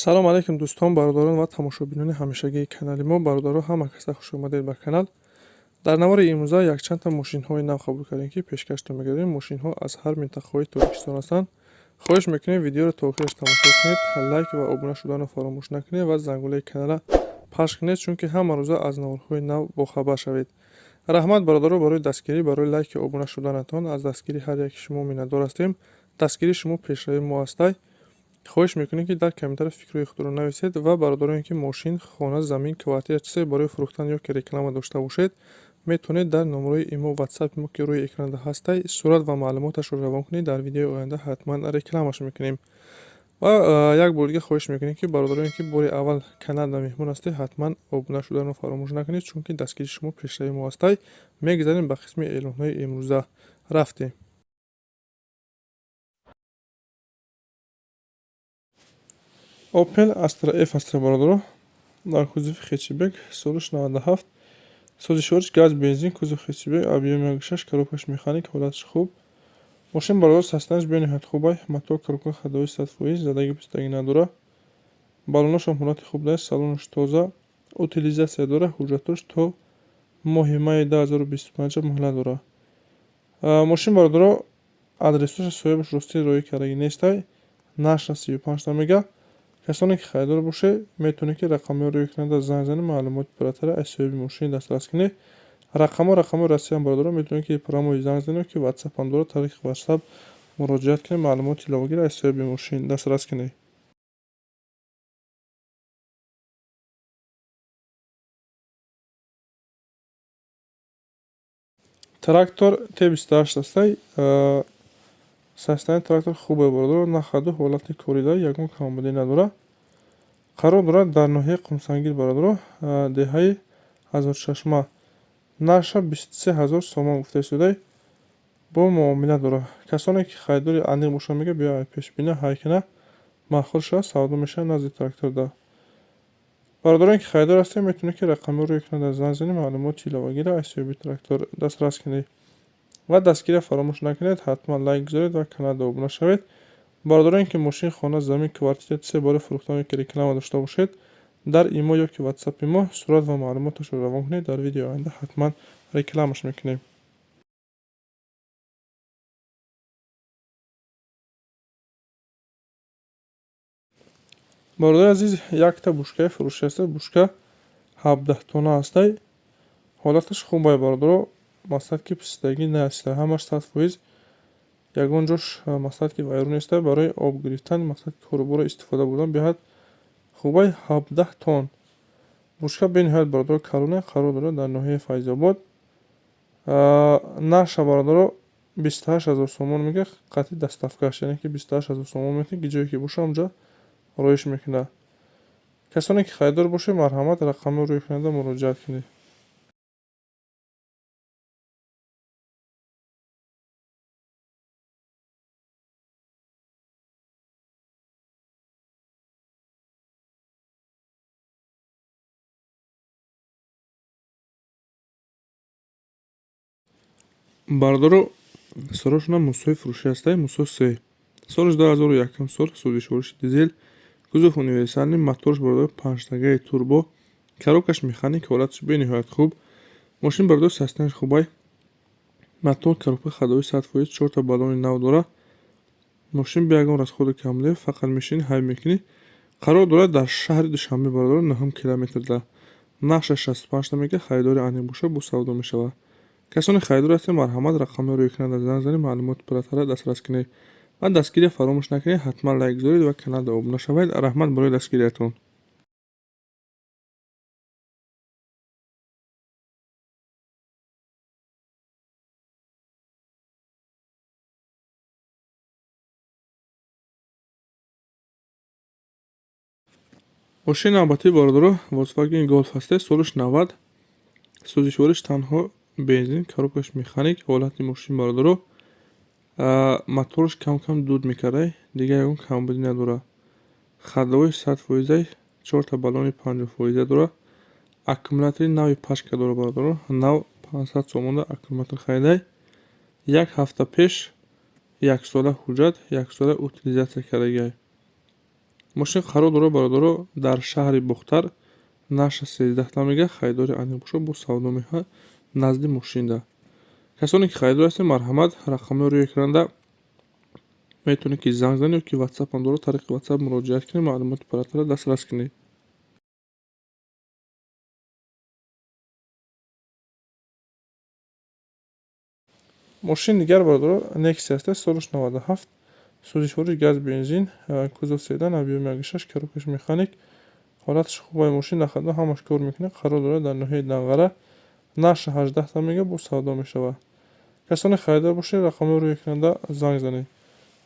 Салом алейкум, дӯстон, бародарон ва тамошобинони ҳамешагии канали мо. Бародаро, ҳама каса хуш омадед ба канал. Дар навори имрӯза якчандта мошинҳои нав қабул кардем, ки пешкаштон мегардем. Мошинҳо аз ҳар минтақаҳои Тоҷикистон ҳастанд. Хоҳиш мекунем, видеоро то охираш тамошо кунед, лайк ва обуна шуданро фаромӯш накунед ва зангулаи каналра пахш кунед, чунки ҳама рӯза аз наворҳои нав бохабар шавед. Раҳмат, бародаро, барои дастгирӣ, барои лайки обуна шуданатон. Аз дастгирии ҳар яки шумо миннатдор ҳастем. Дастгирии шумо пешравии мо ҳастай. Хоҳиш мекунем, ки дар комментария фикрҳои худро нависед ва бародароне, ки мошин, хона, замин, квартира, чизе барои фурӯхтан ё ки реклама дошта бошед, метавонед дар номерои имо, ватсапи мо, ки рӯи экранда ҳастай, сурат ва маълумоташро равон кунед. Дар видеои оянда ҳатман рекламаш мекунем. Ва як бор дига хоҳиш мекунем, ки бародароне, ки бори аввал каналда меҳмон ҳастед, ҳатман обуна шуданро фаромӯш накунед, чунки дастгирии шумо пешравии мо ҳастай. Мегузарем ба қисми эълонҳои имрӯза. Рафтем. Opel Astra F ҳаста, бародаро, дар кузови хэтчбек, солиш 97, сӯзишвориш газ, бензин, кузов хэтчбек, объёми 6, коробкаш механик, ҳолаташ хуб. Мошин, бародаро, состоянияш бениҳоят хубай. Мотор, коробка ходовой 100%, задагӣ пистагӣ надора. Баллоношам ҳолати хуб даст, салонаш тоза, утилизация дора, ҳуҷҷатош то моҳи майи 2025 муҳлат дора. Мошин, бародаро, адресоша соҳибаш ростӣ роӣ кардагӣ нестай. Нархша 35 та мега. Касоне ки харидор бошед, метавонед, ки рақамҳои рӯи экранда занг занед, маълумоти пурратара аз соҳиби мошин дастрас кунед. Рақамҳо рақамҳои Россияам, бародаро, метавонед, ки прямой занг занед, ки ватсапам дорад, тариқи ватсап муроҷиат кунед, маълумоти иловагиро аз соҳиби мошин дастрас кунед. Трактор Т28 ҳастай. Состоянияи трактор хубе, бародаро, на ходу, ҳолати корида, ягон камбудӣ надорад. Қарор дорад дар ноҳияи Қумсангир, бародаро, деҳаи Ҳазорчашма. Нархша 23 000 сомон гуфта истодай, бо муомила дорад. Касоне ки харидори аниқ бошанд, мега, биё пешбина ҳай кина, маъқул шавад, савдо мешавад назди тракторда. Бародароне ки харидор ҳастед, метавонед, ки рақамҳоро рӯи экранда занг занед, маълумоти иловагиро аз соҳиби трактор дастрас кунед. Ва дастгирия фаромӯш накунед, ҳатман лайк гузоред ва каналда обуна шавед. Бародароне ки мошин, хона, замин, квартира, чизе барои фурӯхтан ё ки реклама дошта бошед, дар имо ё ки ватсапи мо сурат ва маълумоташро равон кунед, дар видеои оянда ҳатман рекламаш мекунем. Бародари азиз, якта бушкаи фурӯшӣ ҳаста. Бушка 17 тона ҳастай. Ҳолаташ хубай, бародаро, масалан, ки писидагӣ неста, ҳамаш 100%, ягон ҷош, масалан, ки вайрон неста. Барои об гирифтан, масалан, коруборо истифода бурдан беҳад хубай. 17 тон бушка бениҳоят, бародаро, калона. Қарор дорад дар ноҳияи Файзобод. Нархша, бародаро, 28 000 сомон мега, қатъи доставкаш, яъне ки 28 000 сомон метавонед, ки ҷое ки боша, онҷа ороиш мекунад. Касоне ки харидор бошед, марҳамат, рақамҳои рӯи экранда муроҷиат кунед. Бародаро, сорашона Мусои фурӯшӣ ҳастай. Мусо се, солаш 2001 сол, сӯзишвориши дизел, кузов универсальный, моторш, бародаро, панҷтагаи турбо, коробкаш механик, ҳолаташ бениҳоят хуб. Мошин, бародаро, состоянияш хубай. Мотор, коробка ходовой 100%, чорта баллони нав дорад. Мошин бе ягон расходу камбудӣ, фақат мешинӣ, ҳай мекунӣ. Қарор дорад дар шаҳри Душанбе, бародаро, нӯҳум километрда. Нархша 65 та мега, харидори аниқ бошад, бо савдо мешавад. Касоне харидор ҳастед, марҳамат, рақамҳои рӯи экранда занг занед, маълумоти пурратара дастрас кунед. Ва дастгирия фаромӯш накунед, ҳатман лайк гузоред ва каналда обуна шавед. Раҳмат барои дастгириятон. Мошини навбатӣ, бародаро, Volkswagen Golf ҳасте, солиш 90, сӯзишвориш танҳо бензин, коробкаш механик. Ҳолати мошин, бародаро, мотораш кам-кам дуд мекардай, дигар ягон камбудӣ надорад. Ходовой 100%ай, чорта баллони 50 фоиза дорад. Аккумулятори нави пачка дорад, бародаро, нав 500 сомонда аккумулятор харидай. Як ҳафта пеш яксола ҳуҷҷат, яксола утилизация кардагиай. Мошин қарор дорад, бародаро, дар шаҳри Бохтар, нархша 13 мега, харидори аниқ бошад, бо савдо мехоҳад назди мошинда. Касоне ки харидор ҳастед, марҳамат, рақамҳои рӯи экранда метавонед ки занг занед ё ки ватсапам дорад, тариқи ватсап муроҷиат кунед, маълумоти пурратарро дастрас кунед. Мошин дигар, бародаро, Нексия аст, солаш 97, сӯзишвориш газ, бензин, кузов седан, объёми 1,6, коробкаш механик, ҳолаташ хуб, мошин на ходу ҳамаш кор мекунад, қарор дорад дар ноҳияи Данғара, нархша 18 мега, бо савдо мешавад. Касоне харидор бошед, рақамҳои рӯи экранда занг занед.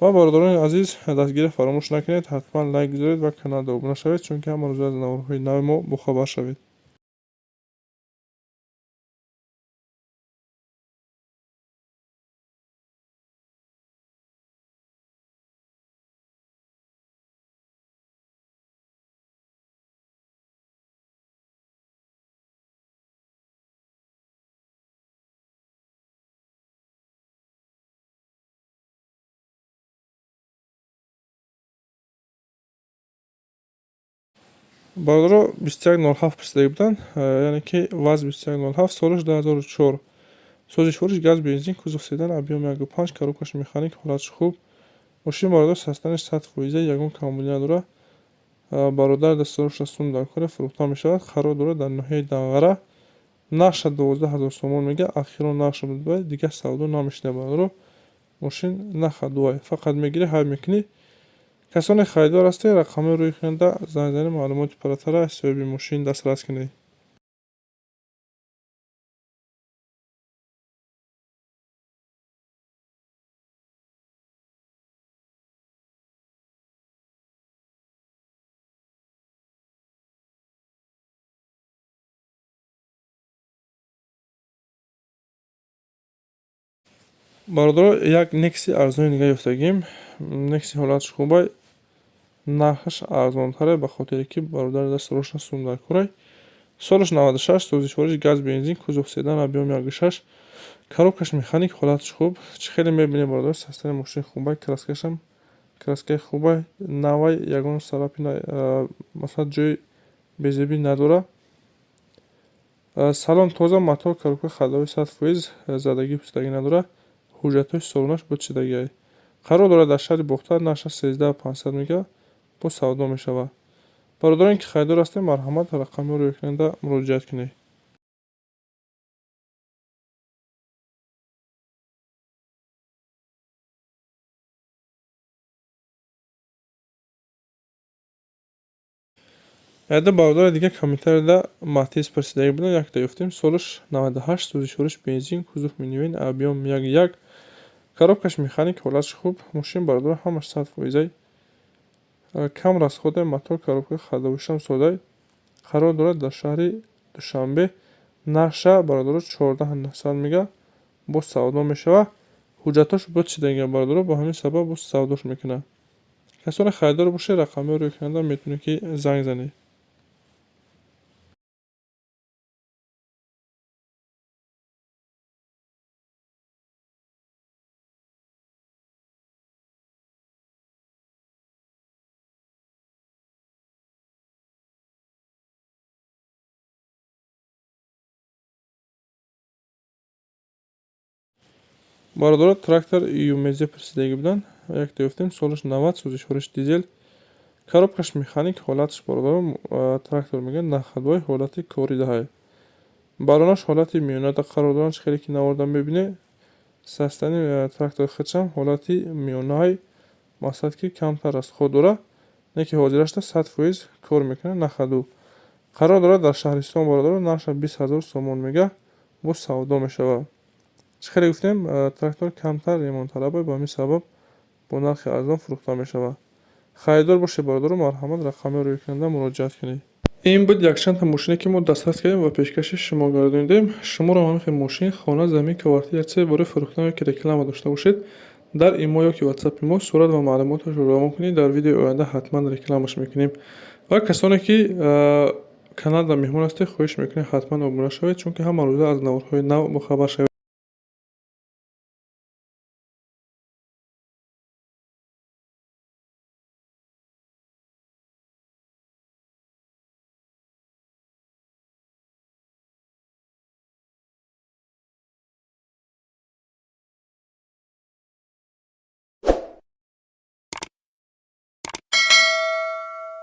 Ва бародарони азиз, дастгирӣ фаромӯш накунед, ҳатман лайк гузоред ва каналда обуна шавед, чунки ҳама рӯза аз наворҳои нави мо бохабар шавед. Бародаро, 2107 пурсида буданд, яъне ки ВАЗ 2107, солаш 2004, сӯзишвориш газ, бензин, кузов седан, объёми 1,5, коробкаш механик, ҳолаташ хуб. Мошин, бародар, состоянияш 100%, ягон камбудӣ надорад. Бародар дастарошта сум дар кора фурӯхта мешавад, қарор дорад дар ноҳияи Данғара, нархша 12 000 сомон мега, ахирон нархша буд, дигар савдо намешуда, бародаро. Мошин на ходу, фақат мегирӣ, ҳай мекунӣ. Касоне харидор ҳастед, рақамҳои рӯи экранда занг занед, маълумоти пурратарро аз соҳиби мошин дастрас кунед. Бародаро, як Некси арзони дига ёфтагим. Некси ҳолаташ хубай, нархаш арзонтаре, ба хотире ки бародар даст рошна сум дар корай. Солаш 96, сӯзишвориш газ, бензин, кузов седан, объёми 1,6, коробкаш механик, ҳолаташ хуб. Чӣ хеле мебинем, бародар, состояни мошин хубай, краскашам краскаи хубай, навай, ягон царапина, масалан, ҷои безебӣ надорад. Салон тоза, мотор, коробка ходовой 100%, задагӣ пӯсидагӣ надорад. Ҳуҷҷатҳои солонааш бутшидагиай. Қарор дорад дар шаҳри Бохтар, нархша 13 500 мега, бо савдо мешавад. Бародароне ки харидор ҳастед, марҳамат, рақамҳои рӯи экранда муроҷиат кунед. Яде бародари дига комментарияда Матиз пурсидагӣ буданд, якта ёфтем, солаш 98, сӯзишвориш бензин, кузов минивэн, объём 1,1, коробкаш механик, ҳолаташ хуб. Мошин, бародаро, ҳамаш 100%, кам расходе, мотор, коробка ходовойшам содай. Қарор дорад дар шаҳри Душанбе, нархша, бародаро, 14 900 мега, боз савдо мешавад. Ҳуҷҷатҳош бутшидагия, бародаро, бо ҳамин сабаб боз савдош мекунад. Касоне харидор бошед, рақамҳои рӯи экранда метавонед ки занг занед. Бародаро, трактор ЮМЗ пурсидагӣ буданд, якта ёфтем, солаш 90, сӯзишвориш дизел, коробкаш механик, ҳолаташ, бародаро, трактор мегӯянд, на ходовой, ҳолати кори даҳай. Балонаш ҳолати миёнада қарор доранд, чӣ хеле ки наворда мебинед, состояни трактори худшам ҳолати миёнаҳай, мақсад ки камтар расход дорад, не ки ҳозирашда 100% кор мекунад, на ходу. Қарор дорад дар шаҳристон, бародаро, нархша 20 000 сомон мега, боз савдо мешавад. Чӣ хеле гуфтем, трактор камтар ремонтталаб, ба ҳамин сабаб бо нархи арзон фурӯхта мешавад. Харидор бошед, бародаро, марҳамат, рақамҳои рӯи экранда муроҷиат кунед. Ин буд якчандта мошине, ки мо дастрас кардем ва пешкаши шумо гардонидем. Шуморо ҳамин хел мошин, хона, замин, квартира, чизе барои фурӯхтан ё ки реклама дошта бошед, дар имо ё ки ватсапи мо сурат ва маълумоташро равон кунед, дар видеои оянда ҳатман рекламаш мекунем. Ва касоне ки каналда меҳмон ҳастед, хоҳиш мекунем, ҳатман обуна шавед, чунки ҳама рӯза аз наворҳои нав бохабар шавед.